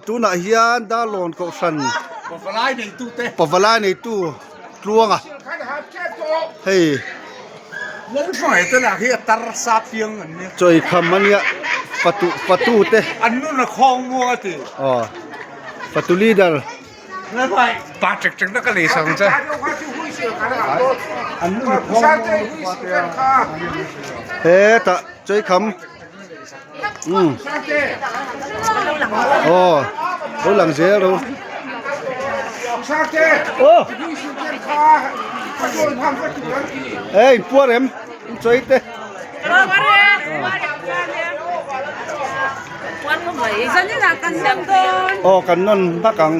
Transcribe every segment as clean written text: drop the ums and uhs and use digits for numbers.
Tunah hian Darlawn Kohhran Pavalai neitu Tluanga hei Chawikham a nia fatu fatu te aw fatu leader hetah Chawikham. Um aw lo lang zel ro aw ei puar em in chawi te aw kan nawn hmak ang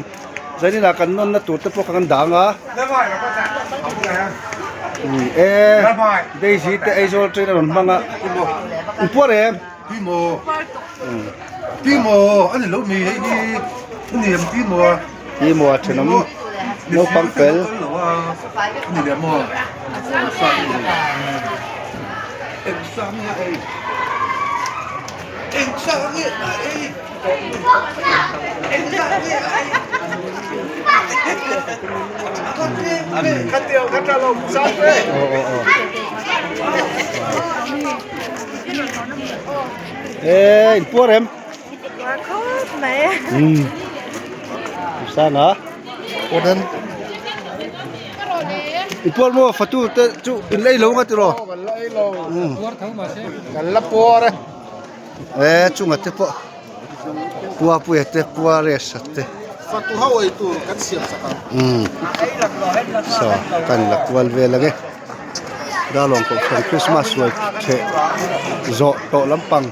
zaninah kan nawn na tur te pawh kan dang a e daisy te aizawl train a rawn hmang a in puar em. Pi maw Pi maw a ni lo mi hei hi a ni em Pi maw Pi maw a thenawm naupang fel a ni leh maw Engzah nge a ei Engzah nge a ei Engzah nge a ei Ê in puar em Puar khawp mai umm Sanga Awden in puar maw fatu te chu in la ei lo nga tiraw kan la ei lo puar tho mahse kan la puar e e chunga te pawh pua puia te pua resa te fatu ho ei tur kan siam sak ang umm saw kan la kual vel ang e. Darlawng kohhran Christmas ruai theh zawh tawh lampang.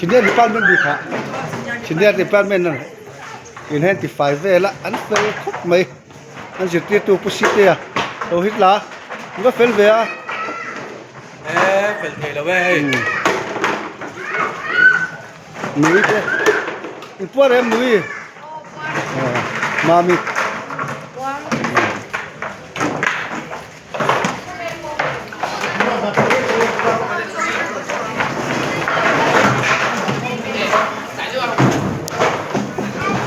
Senior department bik ah senior department a in hian ti fai vel a an fel khawp mai an zirtirtu pu Sitea lo hit la an va fel ve a. E fel thei lo e hei. Nui te in puar em nui mami.